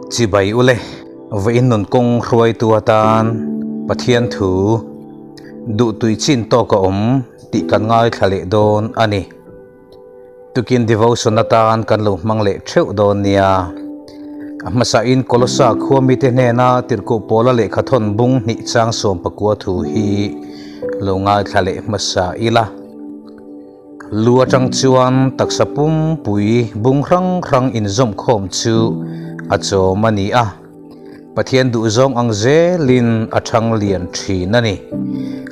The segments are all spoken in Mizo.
Chibai ule, vawiin nun kawng hruaitu atan Pathian thu duhtui chin tawk a awm tih kan ngaithla leh dawn a ni. Tukin devotion atan kan lo hmang leh theuh dawn nia. A hmasain Kolosa khua mite hnena tirhkoh pawla lehkha thawn bung hnih chang 19 thu hi lo ngaithla leh hmasa ila. Lu atang chuan taksa pumpui bung hrang hrang inzawm khawm chu a chawm a ni a, Pathian duhzawng ang zelin a thang lian thin a ni.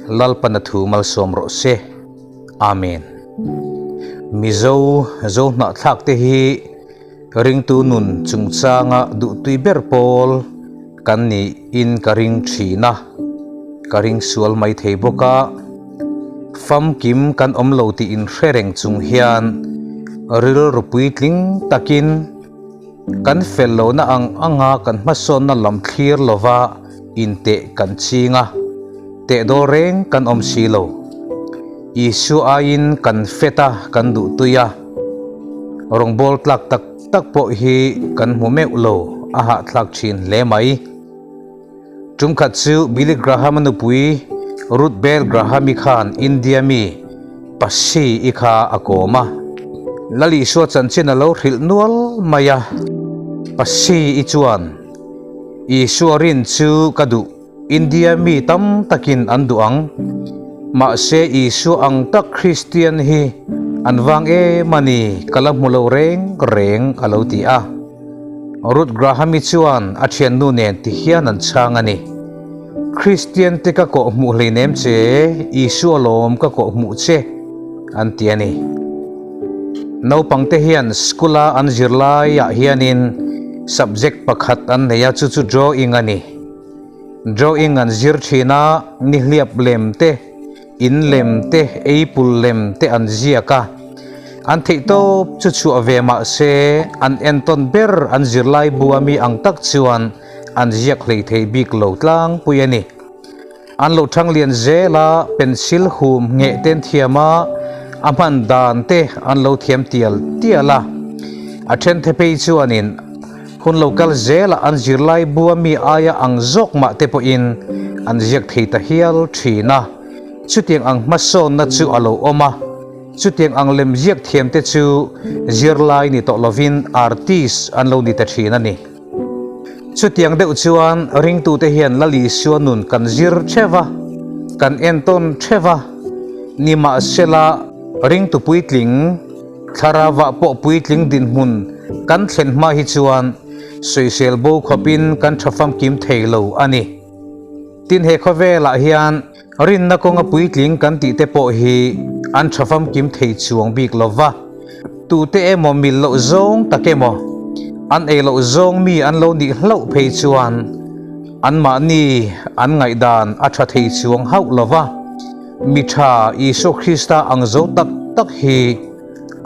Lalpana thu malsawm rawh se. Amen. Mizo zo hnahthlak te hi ringtu nun chungchanga duhtui ber pawl kan niin ka ring thin a, ka ring sual mai thei bawk a, famkim kan awm lo tih inhre reng chung hian rilru puitling takin kan fel lohna ang anga kan hmasawnna lam thlir lova inteh kan ching a, teh dawl reng kan awm si lo. Isua aiin kan fet a, kan duhtui a, rawngbâwl tlâk tak tak pawh hi kan hmu meuh lo, a hahthlâk ṭhin hle mai. Ṭumkhat chu Billy Graham-a nupui Ruth Bell Graham-i khân India mi Pasi-i kha a kâwm a. Lal Isua chanchin a lo hrilh nual mai a. Pasi-i chuan, Isua rin chu ka duh. India mi tam takin an duh ang. Mahse Isua ang tak Kristian hi an vang em a ni, ka la hmu lo reng reng a lo ti a. Ruth Graham-i chuan a thiannu nen ti hian an chhang a ni. Kristian te ka kawh hmuh hleinem che, Isua lawm ka kawh hmuh che an ti a ni. Naupang te hian school a an zirlai ah hianin subject pakhat an nei a, chu chu drawing a ni. Drawing an zir thin a, nihliap lem te, in lem te, eipul lem te an ziak a. An theih tawp chu chhuah ve mah se, an entawn ber an zirlai bu ami ang tak chuan an ziak hlei thei bik lo tlangpui a ni. An lo thang lian zel a, pencil hum ngheh ten thiam a, a hman dan te an lo thiam tial tial a. A then the phei chuanin Hun lo kal zelah an zirlai bua mi aia ang zawk mah te pawhin an ziak thei ta hial thin a. Chutiang ang hmasawnna chu a lo awm a, chutiang ang lem ziak thiam te chu zirlai ni tawh lovin artist an lo ni ta thin a ni. Chutiang deuh chuan ringtute hian Lal Isua nun kan zir theuh va, kan entawn theuh va, nimahsela ringtu puitling, Thlarauah pawh puitling dinhmun kan thlen hma hi chuan sawisel bo khawpin kan tha famkim thei lo a ni. Tin, he khawvelah hian rinna kawnga puitling kan tih te pawh hi an tha famkim thei chuang bik lo va, tute emaw mil loh zawng tak emaw, an ei loh zawng mi an lo nih hlauh phei chuan anmahni an ngaihdan a tha thei chuang hauh lo va. Mi tha Isua Krista ang zo tak tak hi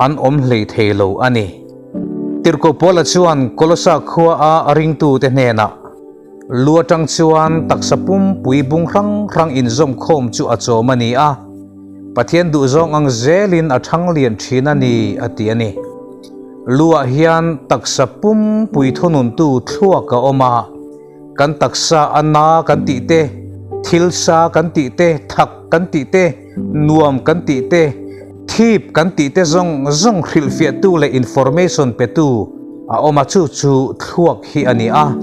an awm hlei thei lo a ni. Tirhkoh Paula chuan Kolosa khua a ringtute hnenah, Lu atang chuan taksa pumpui bung hrang hrang inzawm khawm chu a chawm a ni a, Pathian duhzawng ang zelin a thang lian thin a ni, a ti a ni. Lu-ah hian taksa pumpui thununtu thluak a awm a. Kan taksa a na kan tih te, thil sa kan tih te, thak kan tih te, nuam kan tih te, thip kan tih te zawng zawng hrilhfiahtu leh information petu a awm a, chu chu thluak hi a ni a.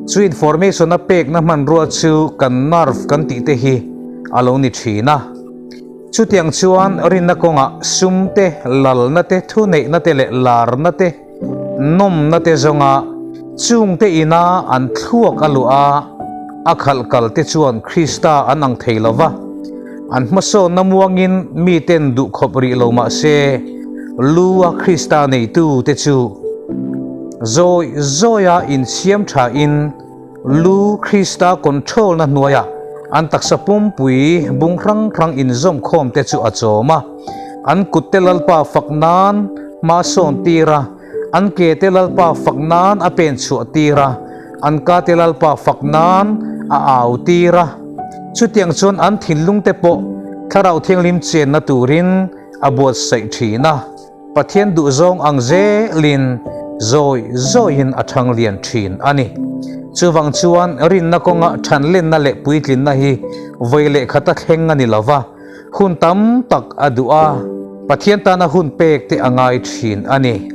Chu information a pekna hmanrua chu kan nerve kan tih te hi a lo ni thin a. Chutiang chuan rinna kawngah sum te, lalna te, thuneihna te leh larna te, Nawmna te zawnga chungte ina an thluak a luah a, a khalh kal te chuan Krista an ang thei lo va. An hmasawnna muangin miten duh khawp rih lo mah se, lu a Krista neitu te chu zawi zawia insiam thain lu Krista control na hnuaiah an taksa pumpui bung hrang hrang inzawm khawm te chu a chawm a. An kutte Lalpa fak nan hma sawn tir a, an ke te Lalpa fak nan a pen chhuah tir a, an ka te Lalpa fak nan a au tir a. Chutiang chuan an thinlung te pawh Thlarau Thianghlim chenna turin a buatsaih thin a. Pathian duhzawng ang zelin Zawi zawiin a thang lian thin a ni. Chuvang chuan rinna kawnga thanlenna leh puitlinna hi vawi leh khata thleng a ni lo va, hun tam tak a duh a, Pathian tana hun pek te a ngai thin a ni.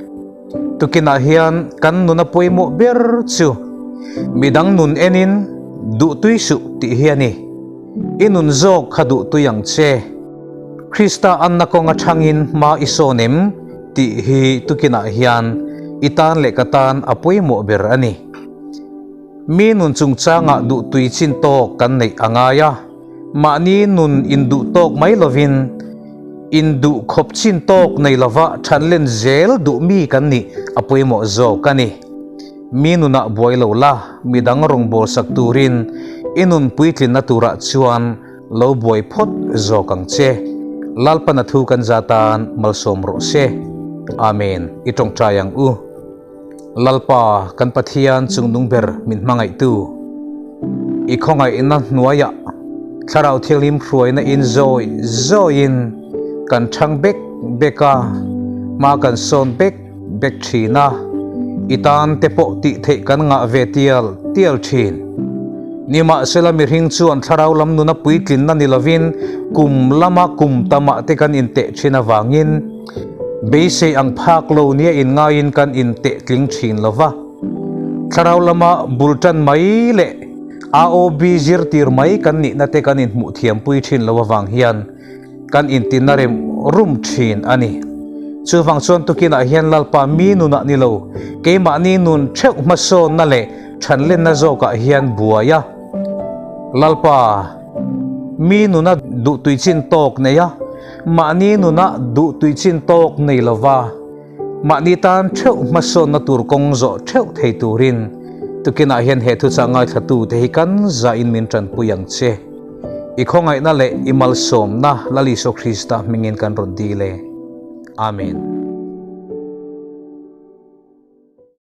Tukinah hian kan nuna pawimawh ber chu midang nun enin duhtui suh tih hi a ni. I nun zawk kha duhtui ang che. Krista anna kawnga thangin hma i sawn em tih hi tukinah hian i tan leh ka tan a pawimawh ber a ni. Mi nun chungchangah duhtui chin tawk kan neih a ngai a, mahni nun induh tawk mai lovin induh khawp chin tawk nei lova thanlen zel duh mi kan nih a pawimawh zawk a ni. Mi nunah buai lo la, midang rawngbâwl sak turin i nun puitlinna turah chuan lo buai phawt zawk ang che. Lalpana thu kan za tan malsawm rawh se. Amen. I tawngtai ang u. Lalpa, kan Pathian chungnung ber min hmangaihtu. I khawngaihna hnuaiah Thlarau Thianghlim hruaina in zawi zawiin kan thang bek bek a, hma kan sawn bek bek thin a, i tan te pawh tih theih kan ngah ve tial tial thin. Nimahsela mihring chuan thlarau lam nuna puitlinna ni lovin kum lama kum tamah te kan inteh thin avangin beisei ang phak lo nia inngaiin kan inteh tling thin lo va. Thlarau lama bul tan mai leh AOB zirtir mai kan nihna te kan inhmuh thiampui thin lo avang hian Kan intinna rem rum thin a ni. Chuvang chuan tukinah hian Lalpa mi nunah ni lo, keimahni nun theuh hmasawnna leh thanlenna zawkah hian buai a. Lalpa mi nuna duhtui chin tawk nei a, mahni nuna duhtui chin tawk nei lova, mahni tan theuh hmasawnna tur kawng zawh theuh thei turin tukinah hian he thuchah ngaithlatute hi kan zahin min tanpui ang che. I khawngaihna leh i malsawmna Lal Isua Krista hmingin kan rawn dil e. Amen.